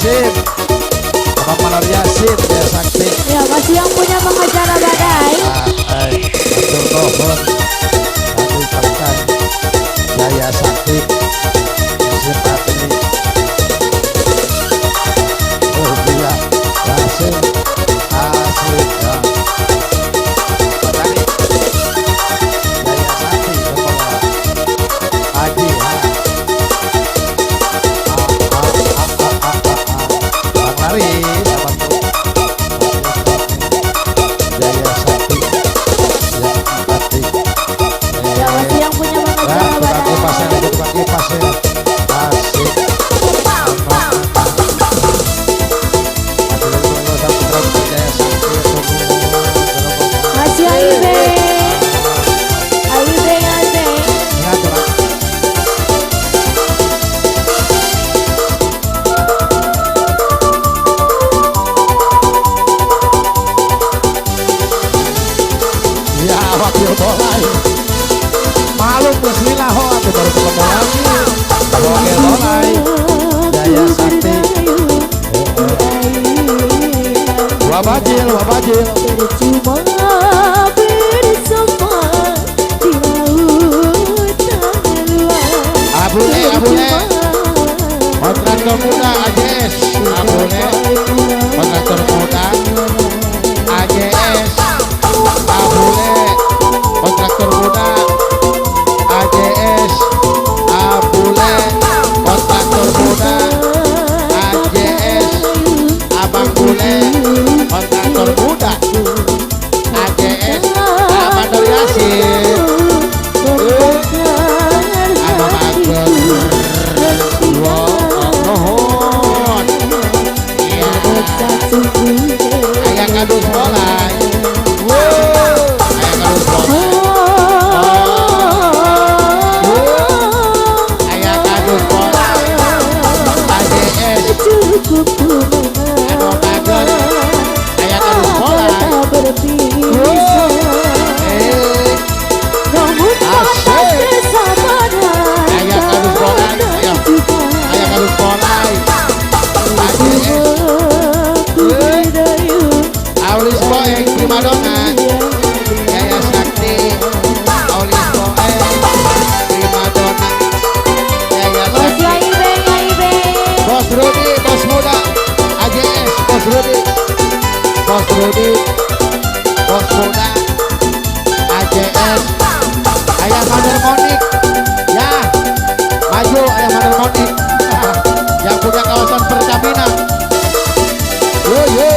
Yasin. Abang Manar Yasin Jaya Sakti. Ya, masih yang punya pengacara badai. Atur nuhun. Kami ucapkan Jaya Sakti. Simpati. Oh iya, Yasin. Asik ya. Petani. Jaya Sakti semua. Haji ha. Bang Lari, abangku. Jaya Sakti. Ya Empati. Ya, masih yang punya pengacara Nah, tukang badai. kipasnya, tukang kipasnya. Asik. Masih Aibe. Aibe, Aibe. Ya, wakil bolai. Malu bismillah ho, atuh baru ketemu lagi. Wakil bolai. Jaya Sakti. Wabajil, wabajil. Percuma bersama di lautan luas. Abune, abune. Kontraktor muda AJS. Abune. Kontraktor muda AJS. Abune. Kontraktor muda AJS. Abule. Kontraktor muda AJS. Abang Bule. Kontraktor muda AJS. Abang Nur Yasin. Abang Mager. Nuhun. Ya. Ayah kadus bolai. Ayah kadus bolai. Ayah kadus bolai. AJS. Anu mager. Ayah kadus bolai. Asik. Ayah kadus bolai. Ayah kadus bolai. AJS. Aulis Boeng primadona. Jaya Sakti. Aulis Boeng primadona. Jaya Masih Sakti. Aibe, Aibe. Bos Rudi, bos muda AJS, Bos Rudi. Bos Rudi, bos muda AJS. Ayah Maner Monik. Ya, maju Ayah Maner Monik. Yang punya kawasan Pertamina. Yo yo.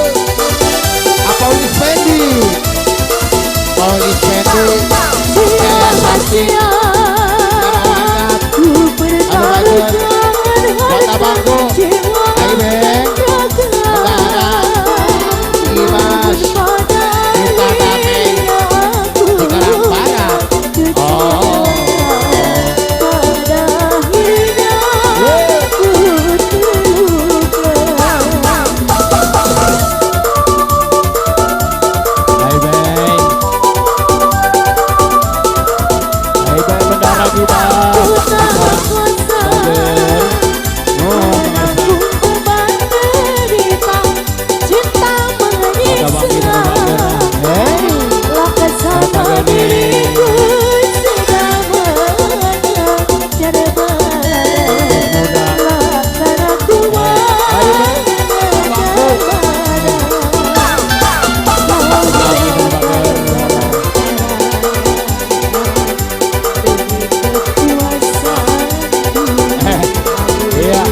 Paulis Fendi. Paulis Fendi. Jaya Sakti. Anu mager. Buat abangku. Ayo Beng. Bendahara. Imas. Kita Damai. Di Karang Barat. Oh. Hai Beng. Hai Beng bendara kita. Oh, Iya.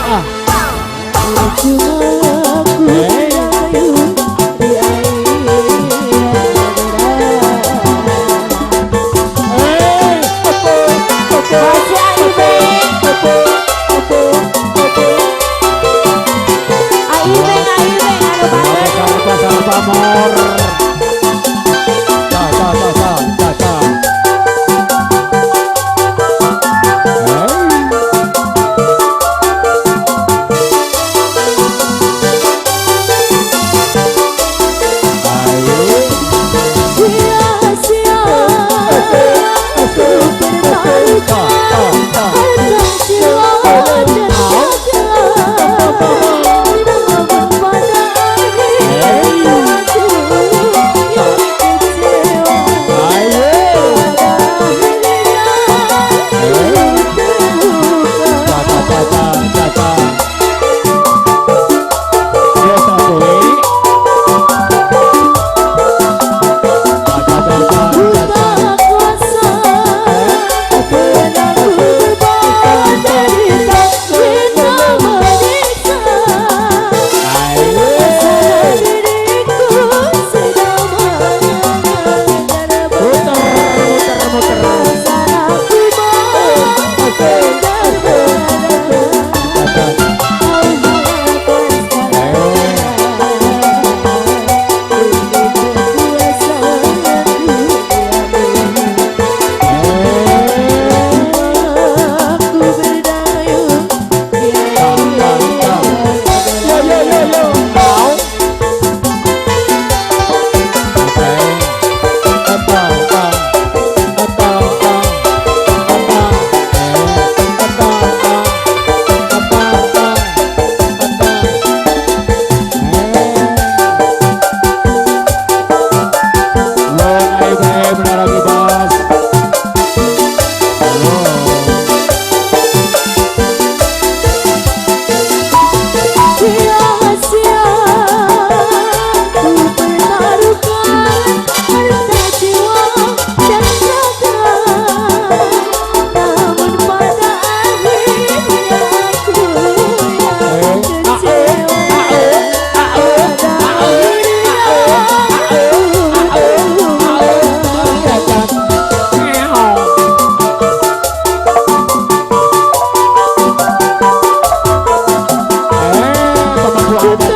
Ah. Pamor. Ta ta ta ta ta ta. Ayo. Sia-sia aku bertaruhkan harta jiwa dan raga. Temanku.